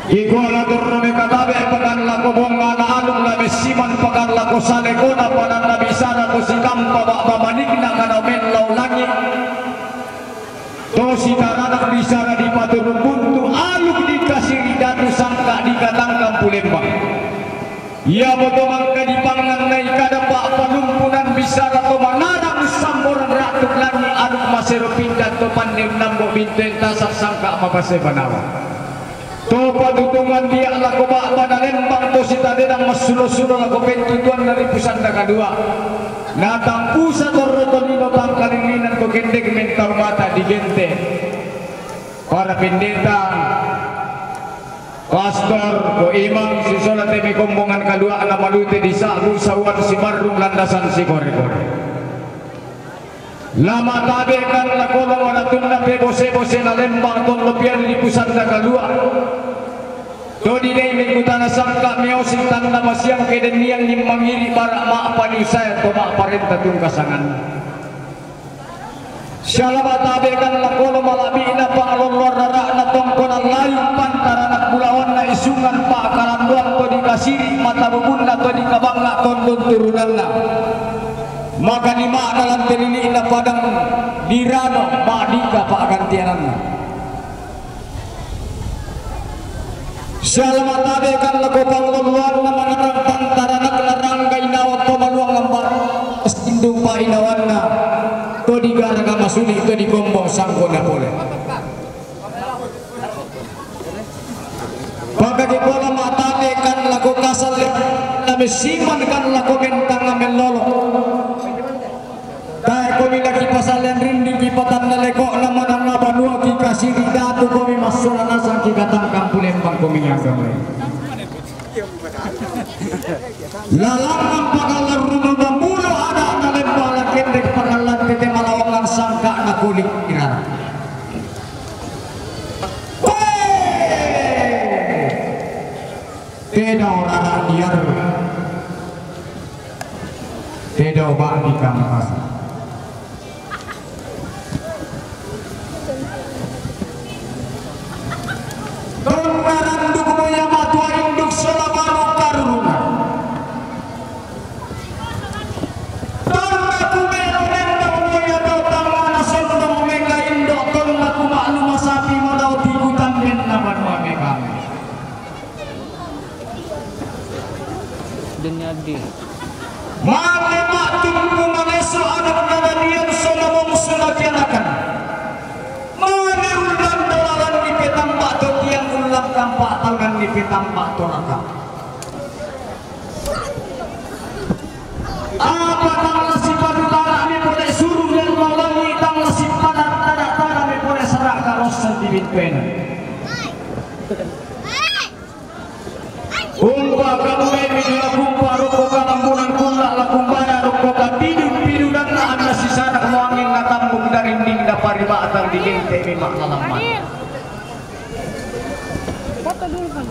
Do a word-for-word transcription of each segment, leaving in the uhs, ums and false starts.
Kikuala torro mekatabe' pakan lako bonga na aluk la messiman pakan lako salekona padan na bisara to sikampa ba'ba manikna kana mellao langi'. To sitaranak bisara dipaturung buntu aluk dikasiri datu sangka dikatangkang pulembang. Iamo to mangka dipangan na ikada pa'palumpunan bisara to manarang samboran ra'tuk langi' aluk masero pindan to panne unnambo' bintoen tasak sangka mapase banawa. To patutungan dia' lako ba'ba na lembang to sitadenang massulo-sulo lako pentutuanna ri pusanda kalua'. Natampusa torro tolino tangkalilinan to kendek mentau mata digente'. Para pendeta, pastor, ko imam, sisola te me kombongan kalua'na malute disa'bu sauan simarrung landasan sikore-kore. La matabe'kan lako lomalatunna pebose-bose na lembang tollo pian ri pusanda kalua'. To didai mekutana sangka meosi tanna masiang kedenniang nimmangiri bara' ma'paniusae to ma'parenta tungka sanganna. Siala matabe'kan lako lomala'bi'na pa'lolloan rara'na tongkonan layung pantaranak bulawanna isungan pa'kalandoan to dikasiri' matabubunna to dikabangnga' tondon turunanna. Maka nima'na lan te lili'na padang dirano ma'dika pa'gantiananna. Siala matabe'kan lako pangolloanna manarang pantaranak narangga inawa to maluang amba sindung pa'inawanna to digaraga masuli' to dikombong sanggona pole. Pakake pola matabe'kan lako kasalle na messimankan lako bentang mellolo. Tae' komi laki pasallean rinding kipatanna leko'na manang apa nua kikasiri' datu komi massola nasang kikatangkang pulembang komi ngasang. Lalangan pakallarrunnu mammulo ada'na lembang lakendek pakallan tete malawangan sangka'na kuli' irara. Tedao rara diarru. Tedao ba'di kampasa. Tonna randukmu ia matua induk sola baru karuruna. Tonna kumelo nenda moya tau tangngana sondong mega indo' tonna kuma'luma sapi modau tiku tambenna banua megami. Duniadi. Male ma'tumpu maleso anak nadadian sola bongsu nakianakan. Male ullang dolalan dipetamba to tiang ullang tampa' tangan dipetamba to raka. Apa tang la sipatu tana'mi pole suru' dan malangi tang la sippada tada-tadami pole sara' karossan dibintoena. Umpa kamu memi dua kumpa rokko katambunan kulla la kumbaya rokko kapidu-pidu dan anna sisana muangin na tambung darinding na pariba'tang digente' memang lalamman. Foto dulu, Pak.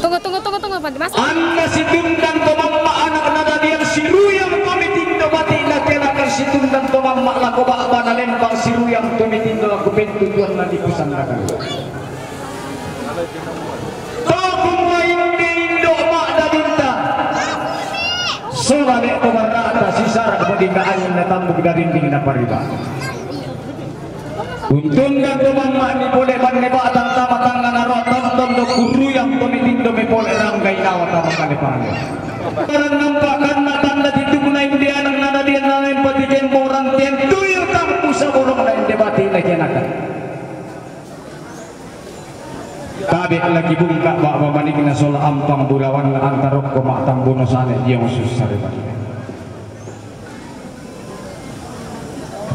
Tunggu, tunggu, tunggu, tunggu, Pak. Mas. Anna situndan to mamma' anak nadadian siruyang to mitindo bati' nakenakan situndan to mamma' lako ba'ba na lembang siruyang to mitindo lako pentutuanna di pusanda kalua'. To kumua inde indo' ma'dadinta. Sola de' to barra'ta sisara' modika angin na tambuk darinding na pariba. Untunna to mamma'ni pole banne ba'tang tama tangnga naro tonton do kurruyang to mitindo mi pole rangga inawa tama kale pale. Barang nampak kanna tanda titukna inde anak nadadian nalain pati kemborang tian tuyu tampu saborong na inde bati' na kianakan. Tabe' laki bungka' ba'ba manikna sola ampang bulawanna antarokko ma'tambuno sane diong sussare bati'.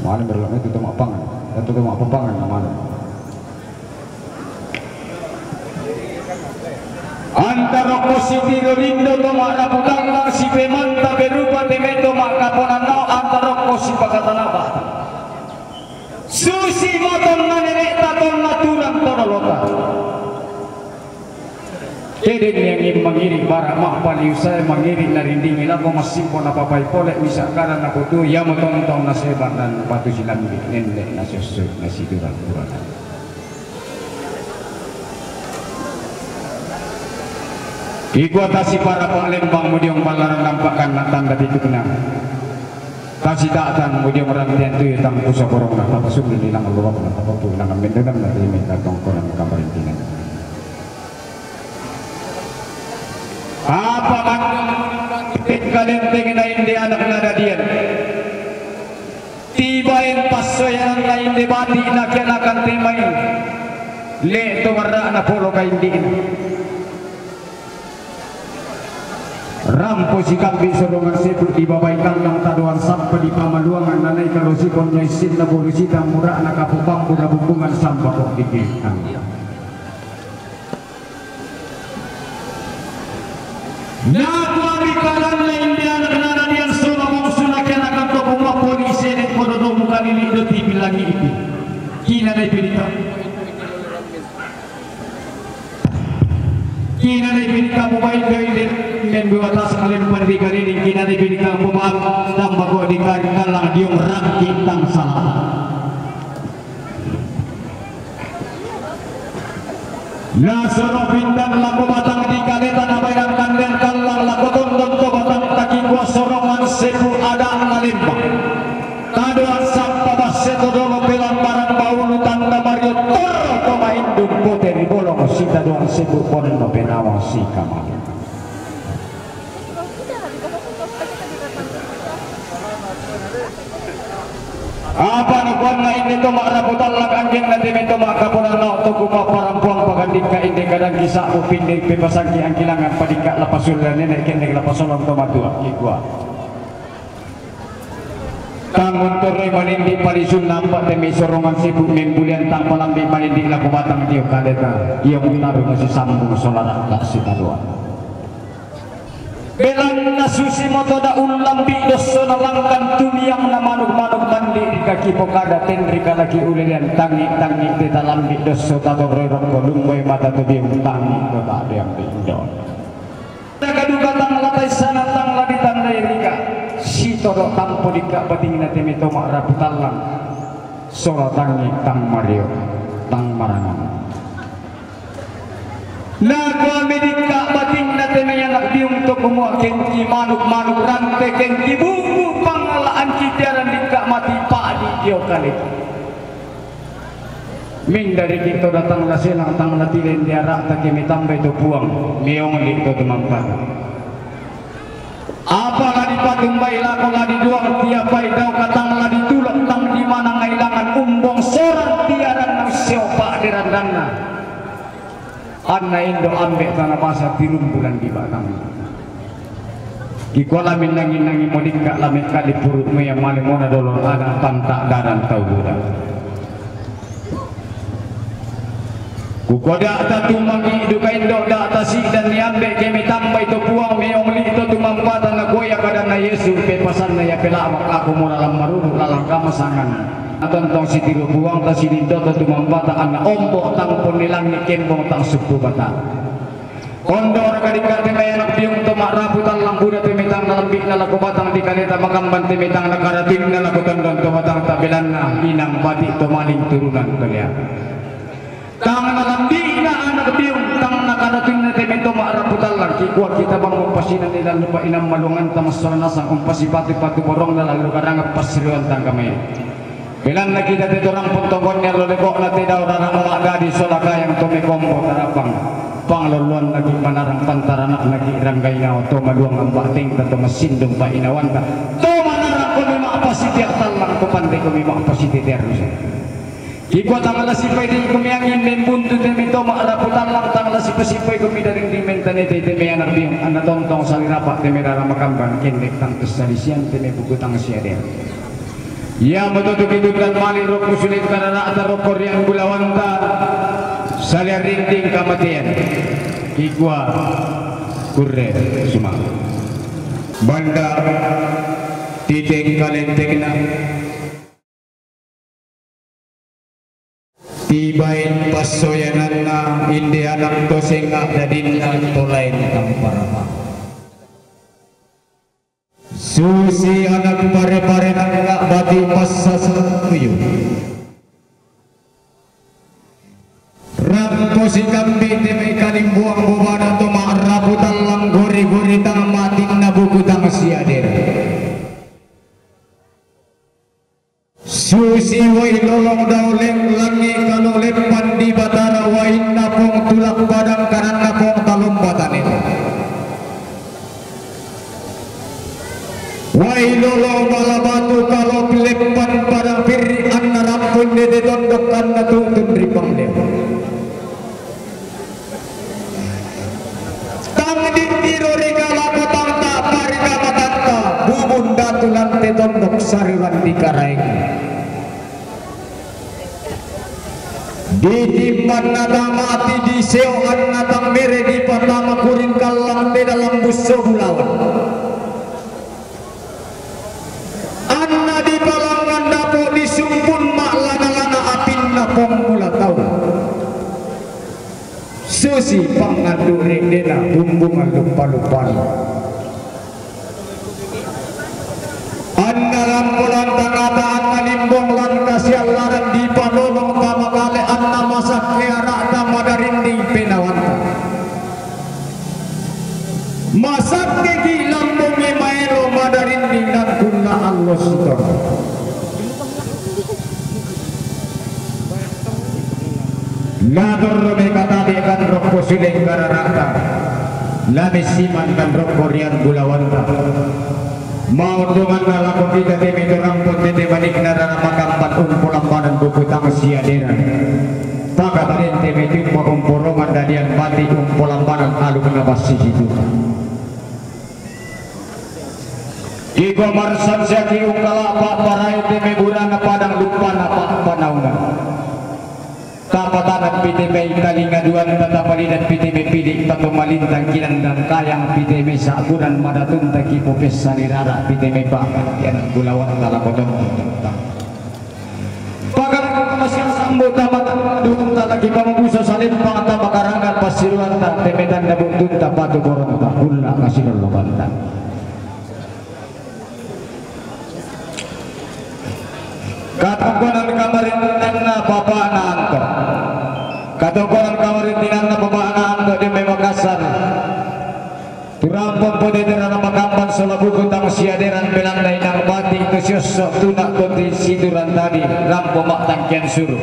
Mane berlaku itu to ma'pangan, itu to ma'papangan mane. Antarokko sitiro lindo to ma'rapu tangngang sipemanta berupa temeto ma'kaponannao antarokko sipakatanaba. Susi matonna nene'ta tonna turang todolota. Kedenni angin mangiri' bara' ma'paliusae mangiri' narindingi lako massimpo napapai pole misa' kada nakutu iamo tontong nasebar dan patu silambi' nenne' nasiossoi nasiturang-turang. Kikua tasi para palembang mudiong balaran nampakan na tanda titukna. Tasi datan mudiong rantian tuyu tang pusa borongna, tapasundun ilang lurokna, tapapu ilang mendunamna, timi katongkonan kamarintinan. Apa man tingkalentengna indi anakna dadian. Tibaen passoyananna indi bati na kianakan timain. Le to marra'na polo kaindi'na. Rampo sikambi sorongan sebu di babai kallang tadoan sappa di pamaluangan nanai kalosikon no issinna bolu sitang mura'na kapo bambu na bumbungan samba kok dikirang. Nakuami kalanna indi anakna dadian sola bongsuna kianakan to puma poli sede kodo domu kalili do tipi langi ipi. Kina dai pilika. Kina dai pilika mubain do inde. Membuat tas kalimpan di kalili kina dai pilika mubain tambah kok di kallang diong rangki tang salata. Nasoro pindan lako batang di kaleta na bayan kanden kallang lako tondon to batang taki kua sorongan sepu ada na lembang. Tadoan sappa basse to dolo pelambaran baulu tanda mario torro to maindung pote ri bolong sitadoan sepu ponno penawang sikama. Apa nakuanna inde to ma'rapu tallak anjengna teme to ma'kaponan nao to kupa parampuang pakandikka inde kadang kisa'mu pinde pepasangki angkilangan padikka lapasulla nene' kendek lapasolong to matua kikua. Tang untorroi manindi palisunna ampa teme sorongan sibuk membulian tang palambi manindi lako batang tio kaleta io mutarung sisambung sola rakka sitadoan. Belanna susimoto da ullambi dossona langkan tumiangna manuk-manuk mandi ri kaki pokada tenri kalaki ulelean tangi-tangi teta lambi dosso tatorroi rokko lunggoi mata tu biung tangi to ta'deambi indo. Nagaduka tang lataissana tang laditandai rika sitoro tampo dikka batingna teme to ma'rapu tallang sola tangi tang mario tang marangang. Nakuami dikka batingna teme anak biung to kumua kengki manuk-manuk rante kengki bubu pangala anki tiaran dikka mati pa'di dio kaleki. Mindariki to datang la selang tang la tilen diara'ta ke mitambai to puang meongli to tumampata. Apa la dipatumbai lako la diduang tiapai dao katang la ditulak tang di manang ailangan umbong sorang tiaran na usseo pa'derandanna. Anna indo ambe tana basa tirumbulan di batang. Kikua la minnangi-nangi modikka la mekka di purut mea male mona dolon ada tanta daran tau buda. Kukoda ta tumangi duka indo da ta sidan ni ambe kemi tambai to puang meong li to tumampata na goya kadanna Yesu pe pasanna ya pela aku mura lam maruru lalang kamasangan. Natontong sitiru puang ta sidindo to tumampata anna ombo tang pon ni langi kembong tang suppu bata. Kondo raka dikka te mai anak biung to ma'rapu tallang buda te mitang na lambikna lako batang di kaleta makamban te mitang na karatingna lako tondon to batang tabelanna inang bati to maling turunan to lea. Tang na lambikna anak biung tang na karatingna te mito ma'rapu tallang kikua kita bang umpasinan ni lalu pa inang malungan tamassola nasang umpasipatu-patu borongna lalu karangan passiriwan tangga mai. Belanna kita te torang pontongkonni allo leko'na te dao rara ma'dadi sola kayang to mekombo tarapang. Panglolloanna ki manarang pantarana'na ki ranggainao to maluang ambatengta to massindung pa'inawanta. To manarang komi ma'pasitiak tallang to pande komi ma'pasitete arrusa. Kikua tang la sipai di komi angin membuntu teme to ma'rapu tallang tang la sipa-sipai komi daring di mentanete teme anak biung anna tontong salirapa teme rara makamban kendek tang kessalisian teme buku tang siadea. Iamoto tu kitundan mali rokko sulit karara'ta rokko riang gulawanta salia rinting kamatean. Kikua kurre suma. Banda titeng kalentekna. Tibain passoyananna inde anak to senga dadinna to lain tamparama. Susi anak pare-pare nangga bati passasa tuyu. Rakko sikambi teme kalimbuang bobana to ma'rapu tondok sariwan di Karaeng. Ditimbanna tama ati, diseoanna tang mere, dipatama kuring kallang te dalam busso bulawan. Anna dipalangngan dapo, disumpun ma'lana-lana apinna pammula tau. Susi pangngandu ri dena bumbungan luppa-luppana. Anna lampo lantang ata, anna limbong lan kasiallaran, dipanolong tama kale, anna masakke ara'ta, madarinding penawanta. Masakkeki lambongi maelo, madarinding nangkunna allo sitoro. La torro mekatabe kan rokko sileng karara'ta, la messiman kan rokko rian bulawanta. Maotonganna lako kita te mai to rampo tete manikna rara makamban umpolambanan buku tang siaderan. Pakatadente mai tumma umporongan dadian bati umpolambanan alukna bassi situka. Iko marsansiaki ungkala pa'parai te mai burana padang luppana pa'panaungan. Tapatanang pite mai talinga duanta, tapalidan pite mai pidi patomalintang kinandang kayang, pite mai sa'buran madatunta kipopessani rara, pite mai pa'gantian bulawanta lako tontonta. Pagarang masiang sambo tama duanta laki pamabusa salempang tama karangan passiruanta, te mai tanda buntunta patu koronta, kulla kasilollobanta. Katongkonan kamarintinanna bapa'na Anto. Katongkonan kamarintinanna bapa'na Anto di mai Makassar. Turampon potete rara makamban sola buku tang siaderan, belanda inang bati tu siosso tuna koti situran tadi, rampo ma'tangkian suru.